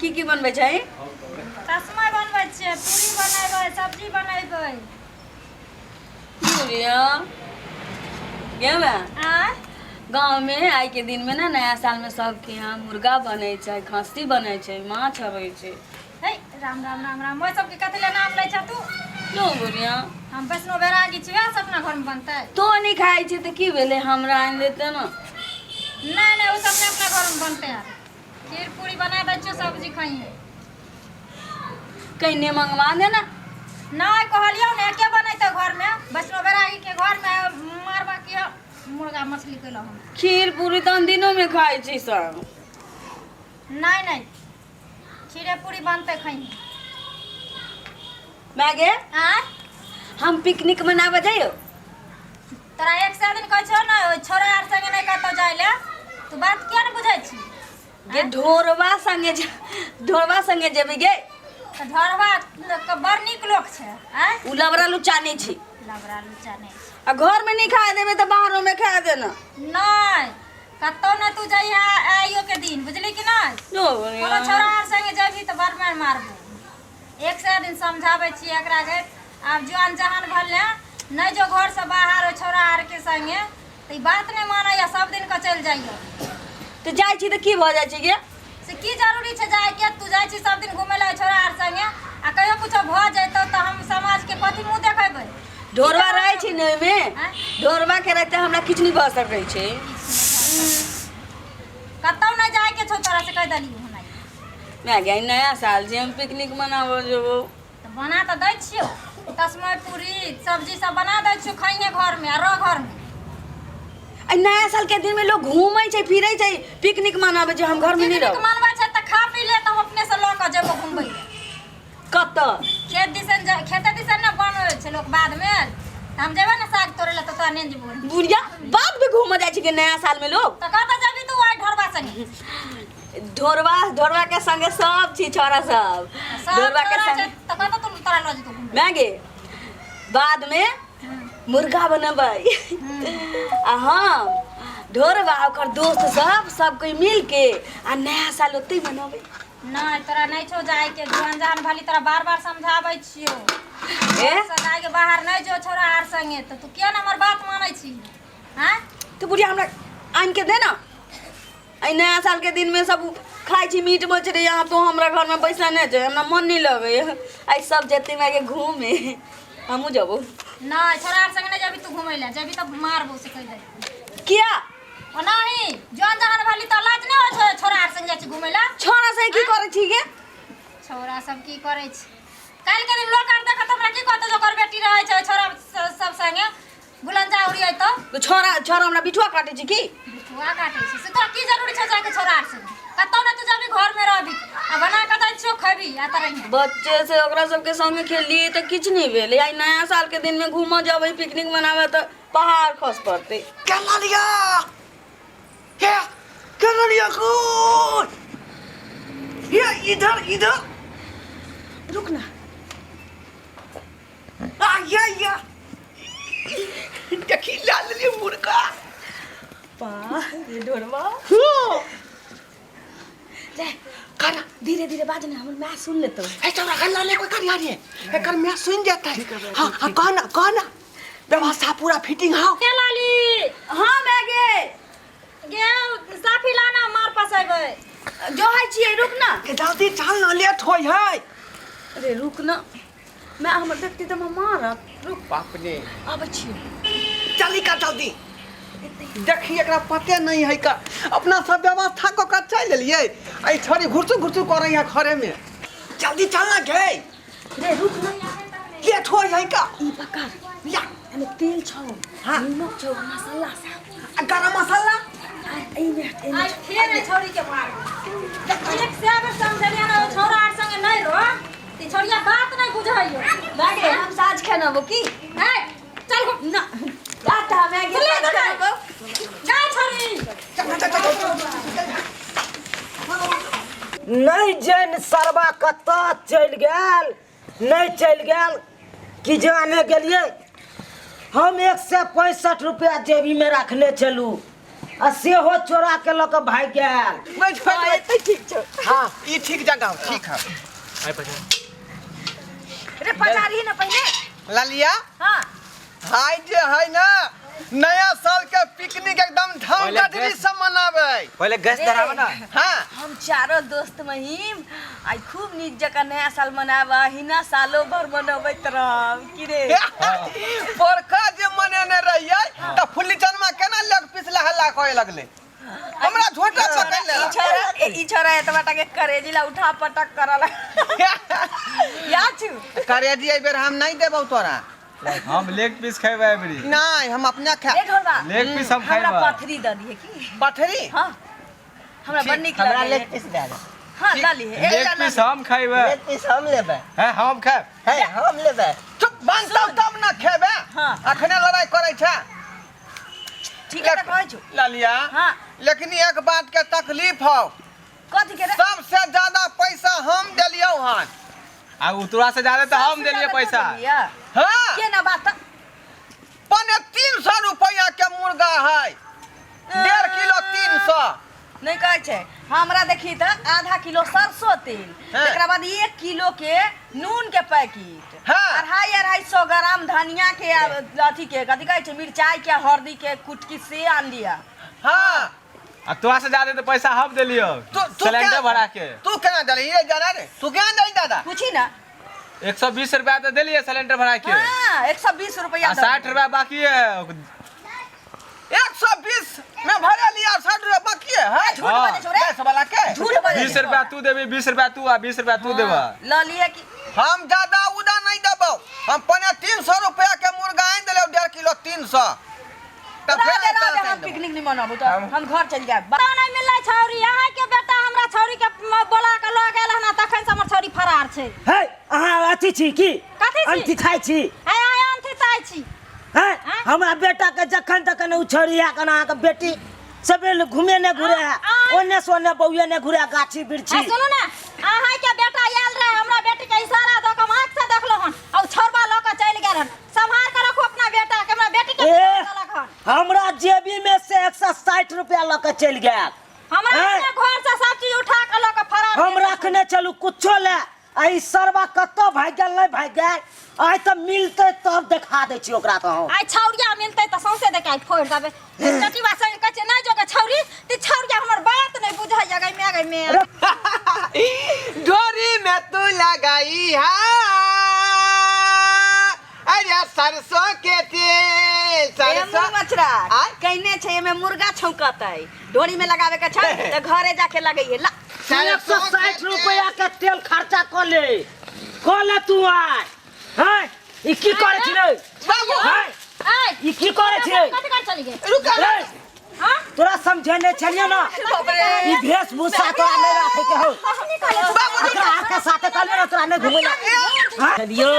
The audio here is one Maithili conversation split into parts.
की की बनबै छै? तस्मै बनबै छियै, पूरी बनेबै, सब्जी बनेबै। पूरिया गे माय? आँय? गाँव में आइ के दिन में ना, नया साल में सबके यहाँ मुर्गा बनै छै, खस्सी बनै छै, माछ अबै छै। हे राम राम राम राम, ओहि सबके कथी ले नाम लै छह तू? क्यों बुढ़िया? हम वैष्णो बैरागी छी, वएह सब अपना घरमे बनतै। तो नहि खाइ छै तऽ की भेलै, हमरा आनि देतै ने। नहि नहि, ओ सब नहि अपना घरमे बनतै। आर खीर पूरी बना दै छियौ, सब्जी खाइहे। कहीं मंगवा देना। नहि, कहलियौ ने, के बनेतै घरमे? वैष्णो बैरागी के घरमे मारबा के मुर्गा मछली कैलहुँ हम? खीर पूरी तऽ दिनोमे खाइ छी सब। नहि नहि, खीरे पूरी बनतै, खाइहे। माय गे। आँय? हम पिकनिक मनाबऽ जाइयो। तोरा एक सए दिन कहै छौ ने, ओहि छोरा आर संगे नहि कतौ जाइ ले, तू बात किया ने बुझै छी? गे, ढोरबा संगे ढोरबा संगे जेबै गे। तऽ ढोरबा के बड़ नीक लोक छै। आँय? उ लबरा लुच्चा नहि छै। लबरा लुच्चा नहि छै। आ घरमे नहि खाय देबै तऽ बाहरोमे खाय देना। नहि, कतौ नहि तू जइहे आइयो के दिन, बुझली कि नहि? नो। कोनो छोरा आर संगे जेबही तऽ बड़ मारि मारबो। एक सए दिन समझाबै छियै एकरा गे। आब जुआन जहान भले नहि जो घरसँ बाहर ओहि छौड़ा आरके संगे, तऽ ई बात नहि मानैया, सब दिन के चलि जाइया। तऽ जाइ छी तऽ की भऽ जाइ छै गे? से की जरूरी छै जायके? तू जाइ छी सब दिन घुमै लए ओहि छौड़ा आर संगे, आ कहियो कुछो भऽ जैतौ तऽ हम समाजके कथी मुँह देखेबै? ढोरबा रहै छै ने ओहिमे। आँय? ढोरबा के रहते हमरा किछु नहि भऽ सकै छै। कतौ नहि जायके छौ तोरा, से कहि देलियौ हम आइ। माय गे, नया साल छै, हम पिकनिक मनाबऽ जेबो। तऽ बना तऽ दै छियौ, तस्मै पूरी सब्जी सब बना दै छियौ, खाइहे घरमे आ रह घरमे। आ नया साल के दिन में लोग घूमै छै, फिरै छै, पिकनिक मनाबै छै, हम घर में नहि पिकनिक रहब। मनबै छै तऽ खा पी ले, तऽ हम अपने से लऽ कऽ जेबो घुमबै लए। कतऽ? खेत दिसन खेते दिसन ने बनबै छै लोक बादमे, तऽ हम जेबै ने साग तोड़ै लए तऽ तोरा नहि जेबो। बुढ़िया, बाद में घूमऽ जाइ छै के नया साल में लोग? तऽ कतऽ जेबी तू आइ ढोरबा संगे? ढोरबा, ढोरबा के संगे सब छी, छोरा सब। सब ढोरबा के छोरा छै संगे। तऽ कतऽ तू तोरा लऽ जेतौ घुमबै? माय गे, बाद में मुर्गा बनेबै आ हम, ढोरबा, ओकर दोस्त सब, सब कोई मिल के आ नया साल ओतै मनबै। नहि, तोरा नहि छौ जायके। जुआन जहान भली, तोरा बार बार समझाबै छियौ। ए? से जायके बाहर नहि जो छोरा आर संगे, तऽ तू किया ने हमर बात मानै छी? आँय? तो बुढ़िया, हमरा आनि के दे ना। एहि नया साल के दिन में सब खाइ छी मीट मछली, यहाँ तो हमरा घर में पैसा नहि छै, हमरा मन नहीं लगैए। आइ सब जेतै माय के घूमे, हमहूँ जेबो। नहि, छोरा आर संगे नहि जेबी तू घुमै लए, जेबी तऽ मारबो, से कहि दे। किया? ओनाही। जुआन जहान भली तऽ लाज नहि होइ छौ, छोरा आर संगे जाइ छी घुमै लए? छोरा से की करै छी गे? छौड़ा सब की करै छै? काल्हि के दिन लोक आर देखत, हमरा की कहतै जे ओकर बेटी रहै छै छोरा सब संगे गुलंजा उड़ियैतौ। तो छोरा, छोरा हमरा बिठुआ काटै छै की? बिठुआ काटै छै से तोरा की जरूरी छै जाके छोरा आर संगे? कतौ नहि तू जाबी, घरमे रहबी आ बना कऽ दै छियौ, खैबी आ तरहिये। बच्चे से ओकरा सबके संगे खेललियै तऽ किछु नहि भेलै, आइ नया साल के दिन में घूमऽ जेबै पिकनिक मनाबऽ तऽ पहाड़ खस पड़तै। केना लिया हे, केना लिया कौन ये? इधर इधर। रुक ना। आ ये ये देखी, ला लेलिए मुर्गा। पा ये ढोरबा। हाँ। ले। खाना। धीरे धीरे बाज ना, हमर माय सुन लेतो। ए चौरा गल्ला ले, कोई करिया रे, एकर मैं सुन जाता है। हाँ हाँ, कहना कहना, व्यवस्था पूरा फिटिंग how. के लाली? हाँ मैं गे। गे, साफी लाना, मार पसेबै। जो है छियै, रुक ना। के जल्दी चल ना, लेट होय है। अरे रुक ना, मैं हमर देखती तऽ हम मारत, रुक। बाप रे। आबै छियै। चली का जल्दी, देखी एकरा पते नहीं है का। अपना सब व्यवस्था कऽ के चलि एलियै, एहि छोरी घुरसू घुरसू करै है घरे में। जल्दी चल ना गे। रे, रुक ना। लेट होय है का। ई पकड़। या। एमे तेल छौ। हाँ। नीमक छौ, मसाला सब आ गरम मसाला। आ एमे एमे। आइ फेर एहि छौड़ी के मारबै। एक सए बेर समझलियै ने, ओहि छौड़ा आर संगे नहि रह, तऽ ई छौड़िया बात नहि बुझैयो। माय गे, हम साँझ खेनबो की? हे चल गो। ना, टाटा माय गे। चले साँझ जा। खेनबो। जा छौड़ी। चल चल चल चल। नहि जन सरबा कतऽ चलि गेल, नहि चलि गेल कि जाने गेलियै। हम 165 रुपया जेबीमे रखने छलहुँ। आ सेहो चोरा के लऽ कऽ भागि गेल। बैठ बैठ हाँ, बैठ। एते ठीक छौ। हाँ, ई ठीक जगह हौ, ठीक है। रे पचारही ना पहिले। ललिया। हाँ। हाय जे है ना, नया साल के पिकनिक एकदम धम पहिले गजरी गैस- से मनाबै। पहिले गैस धराब ना। हाँ। हम चारो दोस्त महिम आइ खूब नीक जकाँ नया साल मनाब, हिना सालो भर मनबैत रहब की रे? पोरका जे मनेने रहियै तऽ फुल्ली चनमा केना लेग पीस ला हल्ला करे लगलै, हमरा झोटा पकड़ ई लेला। छोरा, ई छोरा एतबा टा के करेजी ला उठा पटक करल याद छु? करेजी एहि बेर हम नहीं देबौ तोरा। हम लेग पीस खेबै अबरी। नहीं, हम अपने खा। ए ढोरबा, लेग पीस हम हमरा खेबै। पथरी दऽ दिहे की? पथरी? हाँ, हमरा बड़ नीक हमरा लगैए। लेग पीस दए दे। हाँ, लऽ लिहे। लेग एकटा लऽ पीस हम खेबै। लेग पीस हम लेबै। हैं, हम खाएब। है, हम लेबै। चुप बनतौ तब न खेबे। हाँ। अखने लड़ाई करै छै। ठीक है तऽ कहै छु। ललिया। हाँ। लेकिन एक बात के तकलीफ हौ। कथी के रे? सबसे ज्यादा पैसा हम देलियौ हन। आ उ तोरा से ज्यादा तऽ हम सबसे देलियै ज्यादा तू पैसा। देलियै? हाँ। के ना बात? 275 रुपया के मुर्गा है, 1.5 किलो 300। नहीं कहै छै, हमरा देखी तऽ आधा किलो सरसों तेल, हाँ। तकरा बाद 1 किलो के नून के पैकेट, हाँ। अढ़ाई 250 ग्राम धनिया के आ, अथी के कथी कहै छै, मिरचाई के, हल्दी के कुटकी से आन लिया। हाँ। आ तोरा से ज्यादा तऽ पैसा हम देलियौ तू सिलेंडर क्या- भरा के। तू केना देली ये जाना रे? तू केना देली दादा? पूछी ना। 120 रुपया तऽ देलियै सिलेंडर भरा के। हाँ, 120 रुपया आ दऽ 60 रुपया बाकी है। 120 में भरे लिया, 60 रुपया बाकी है, है? झूठ बजै छौ रे। गैस वाला के झूठ बजै 20 छौ। रुपया तू देबी, 20 रुपया तू आ 20 रुपया तू देबा। लऽ लिहे कि हम ज्यादा उदा नहीं देबौ। हम 275 रुपया के मुर्गा आनि देलियौ, 1.5 किलो 300। तऽ रह फेर दे, रह दे, एतऽ हम आनि देबौ। पिकनिक नहीं मनाबू तऽ हम घर चलि जायब। पता नहीं मिललै छौरी, अहाँके बेटा हमरा छौरी के बोला के लऽ गेल हन, तखन से हमर छौरी फरार छै। हे, अहाँ अथी छी की? कथी छी? अंथी खाइ छी? हे, अहाँ अंथी चाहै छी? हैं? आँय? हमरा बेटा के जखन तखन उ छोड़िया के अहाँके बेटी सबेर घूमे ने घुरे है, आँय। ओने से ओने बौए ने घुरे गाछी बिरछी। आ सुनू ने, अहाँके बेटा आयल रहे, हमरा बेटी के इशारा दऽ के हम आँख से देखलहुँ हन, आ उ छौड़बा लऽ के चलि गेल हन। सम्हार के रखू अपना बेटा के, हमरा बेटी के ए, बिगाड़ देलक हन। हमरा जेबी में से 160 रुपया लऽ के चलि गेल। हमरा आँय? अपने घर से सब चीज उठा के लऽ के फरार हम भेल। रखने चलू कुछो ले, आ ई सरवा कतऽ भागि गेल नहि भागि गेल, आइ तऽ मिलतै तब देखा दै छी ओकरा तऽ हम। आइ छौरिया मिलतै तऽ सौंसे देके आइ फोड़ि देबै। चटिबा संगे कहै छै नहि जोगे छौरी, ते छौरिया हमर बात नहि बुझैया गै मे गै मे। डोरी में तू लगाई हा, अरे सरसों के तेल, ए सरसों मुँह मछरा आय? कहने छै एमे मुर्गा छौंकतै, डोरी में लगावे के छै तऽ घरे जाके लगैहे ला। 160 रुपया के तेल खर्चा कऽ ले, कऽ ले तू आइ। हैं, ई की करै छी रे? बाबू। हैं, आइ ई की करै छी रे? कथी कर चलि गेल? रुक। रे, हाँ? तोरा समझेने छलियै ना, बाप रे। ई वेशभूषा तोरा नहीं राखे के हो। कखनी कहले? एकरा हाथ के साथे कहलियै ना तोरा नहीं घुमै ला। हाँ? चलियो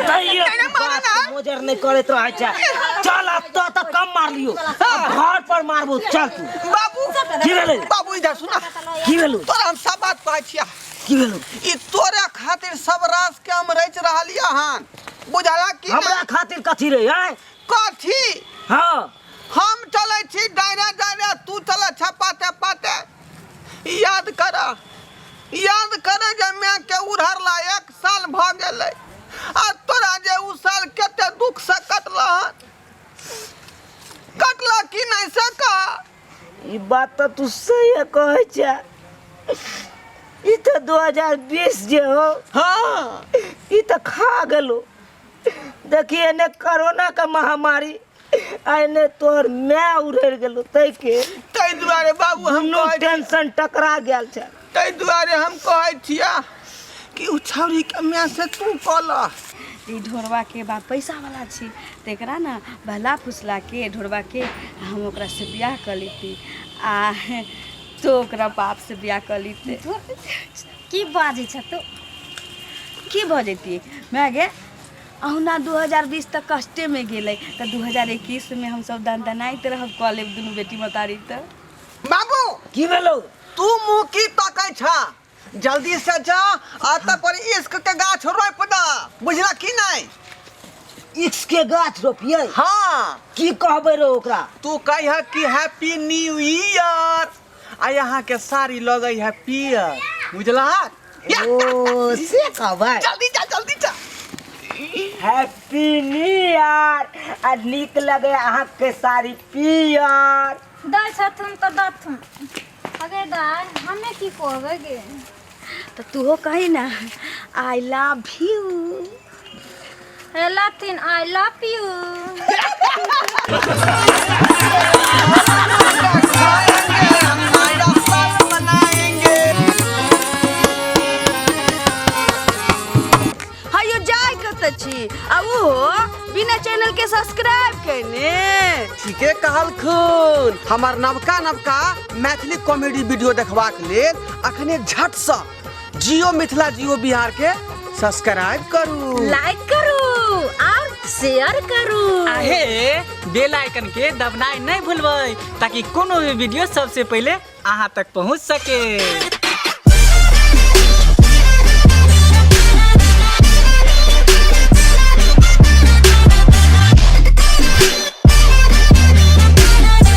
दैयो बात के मोजर नहीं करैत रहै छै। चल अब तो तऽ कम मारलियो, अब घर पर मारबो। चल तू। बाबू। की भेलै? बाबू इधर सुना। की भेलौ? तोरा हम सब बात कहै छिया। की भेलौ? ई तोरे खातिर सब रास के हम रचि रहलियै हन, बुझला कि हमरा नहि? खातिर कथी रे? आँय? कथी? हाँ। हम चलै छी डायरे डायरे, तू चलै छ पाते पाते। याद कर, याद कर जे माय के उड़हरला 1 साल भऽ गेलै, आ तोरा जे उ साल कते दुख से कटल हन, कटल कि नहि से कह। ई बात तऽ तू सही कहै छै। ई तऽ 2020 जे हो, हाँ, ई तऽ खा गेलो। देखी एने कोरोना के महामारी आ एने तोहर my उड़ेर गेलो, तै के ताहि दुआरे बाबू हम दुनू कहै टेंशन टकरा गेल छै। ताहि दुआरे हम कहै छिया कि उ छौड़ी के माय से तू कहलह। ई ढोरबा के बाप पैसा वाला छी, तऽ एकरा ने बहला फुसला के ढोरबा के हम ओकरा से बियाह कऽ लेती, आ तो ओकरा बाप से बियाह कऽ लेते। की बाजै छ तू? की भऽ जैती माय गे? अहुना 2020 तऽ कष्टेमे गेलै, तऽ 2021 मे हमसब दनदनाइत रहब, कऽ लेब दुनू बेटी मतारी तऽ। बाबू। की भेलौ? तू मुँह की तकै छ? जल्दी से जा आ तब पर इश्क के गाछ रोपि द, बुझला कि नहि? इक्स के गाछ रोपियै? हाँ। की कहबै रे ओकरा? तू कह कि हैप्पी न्यू ईयर, आ यहाँ के साड़ी लगै है पियर, बुझला? ओ से कहबै? जल्दी जा, जल्दी जा। हैप्पी न्यू ईयर, आ नीक लगे अहाँके साड़ी पियर। दै छथुन तऽ दथुन। अगे दाइ, हमे की कहबै गे? तऽ तूहो कही ना, I love you. हे लथिन, I love you. नया साल मनाएंगे। हयो, जाय कतऽ छी आ ओहो बिना चैनल के सब्सक्राइब केने? ठीके कहलखुन। हमर नवका नवका मैथिली कॉमेडी वीडियो देखबाक लेल अखने झटसँ जियो मिथिला जियो बिहार के सब्सक्राइब करू, लाइक करू और शेयर करू। आहे बेल आइकन के दबनाइ नहि भूलबै, ताकि कोनो भी वीडियो सबसे पहिले अहाँ तक पहुँच सके।